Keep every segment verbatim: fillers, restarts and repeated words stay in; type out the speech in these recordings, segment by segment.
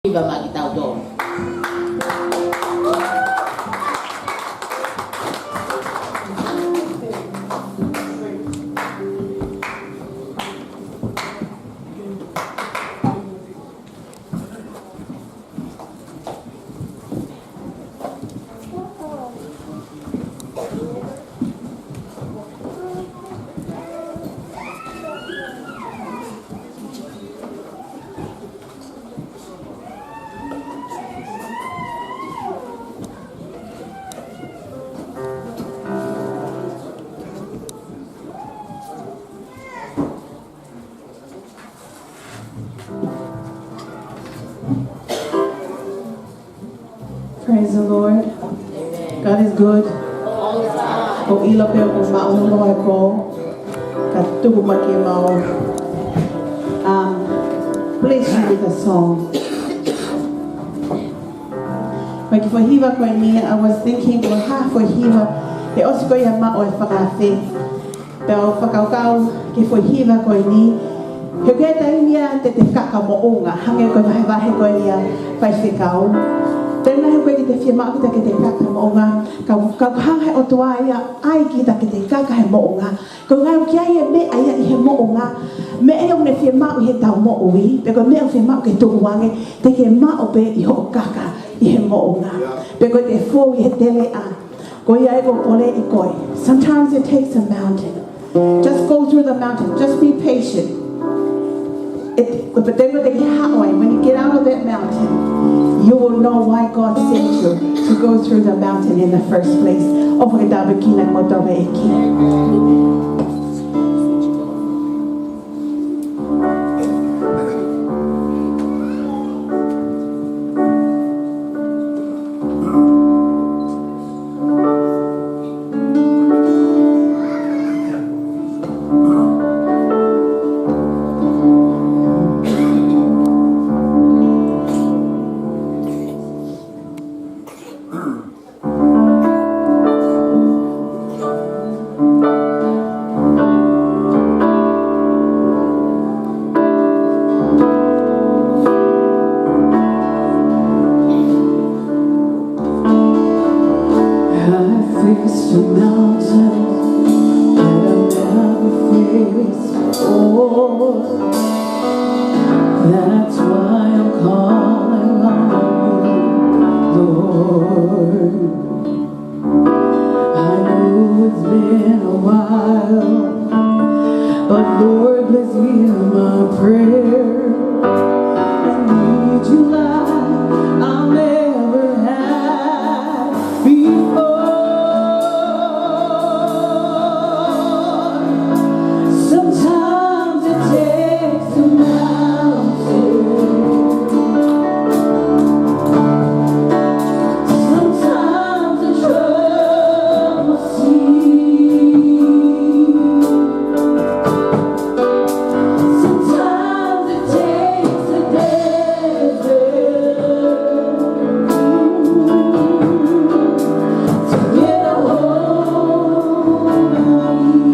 Hiva maʻa kitautolu. Praise the Lord. God is good. ʻOku ʻilo pē ʻoku maʻu hono e pō. Ka tuku mai ke mau, um, bless you with a song. Mai ki he foʻi hiva ko eni, I was thinking, ko e hā e foʻi hiva, he ʻosi ko ia maʻu e fakaafe. Pea u fakakaukau ki he foʻi hiva ko eni. He ko e taimi ia te te kaka moʻunga, hangē ko e vahevahe ko eni ʻa e faifekau. Taimi he ko e te fiemaʻu kita ke te kaka moʻunga, ka, ka hanga he ʻOtua ia ʻai kita ke te kaka he moʻunga. Ko e ngāue ki ai e meʻa ia ʻi he moʻunga, meʻa ia ʻoku ne fiemaʻu ʻi heʻetau moʻui, pe ko e meʻa ʻoku fiemaʻu ke tuʻu ange, te ke maʻu pē ʻi hoʻo kaka ʻi he moʻunga. Pe ko e te fou ʻi he teleʻa. Ko ia ʻoku ou poleʻi koe. Sometimes it takes a mountain. Just go through the mountain. Just be patient. It, but then when they get out, when you get out of that mountain, you will know why God sent you to go through the mountain in the first place. ʻOfa ke tāpuekina kimoutolu ʻe he ʻEiki. I faced a mountain that I've never faced before. That's why I'm calling on you, Lord. I know it's been a while, but Lord, please hear my prayer. I need you like I've never had before. Sometimes it takes a mountain. Sometimes the trouble seems. Sometimes it takes a desert to get a hold of me.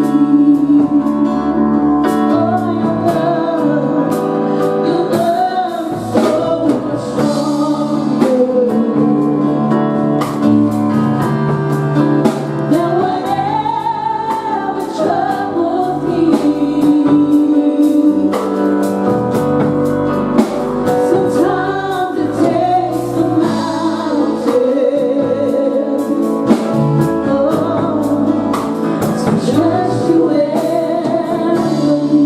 Oh, your love, your love is so much stronger. Now whatever troubles me, sometimes it takes a mountain. Oh, to just you and me.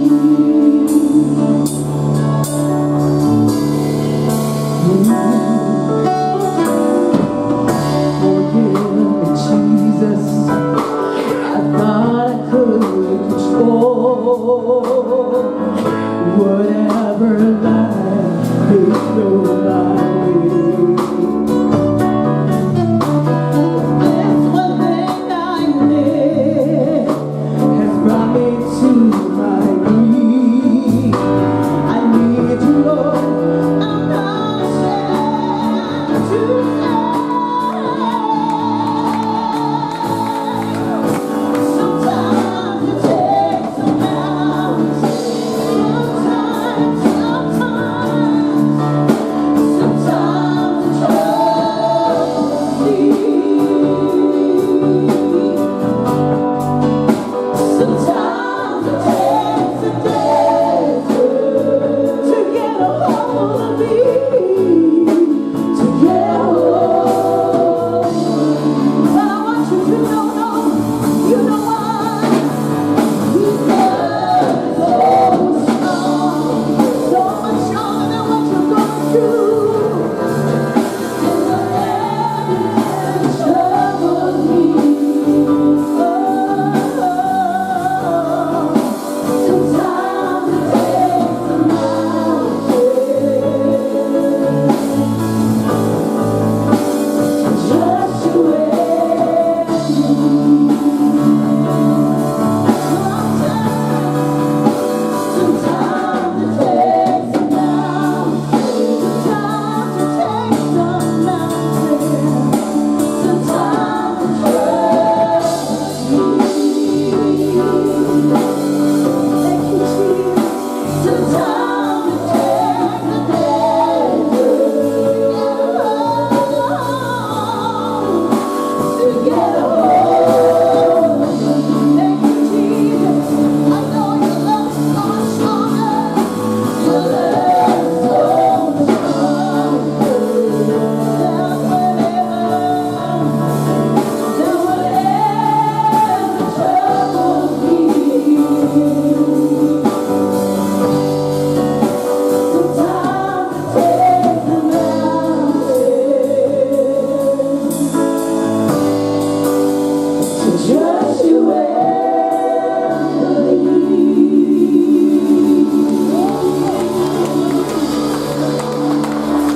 Forgive me, Jesus. I thought I could control whatever life may throw my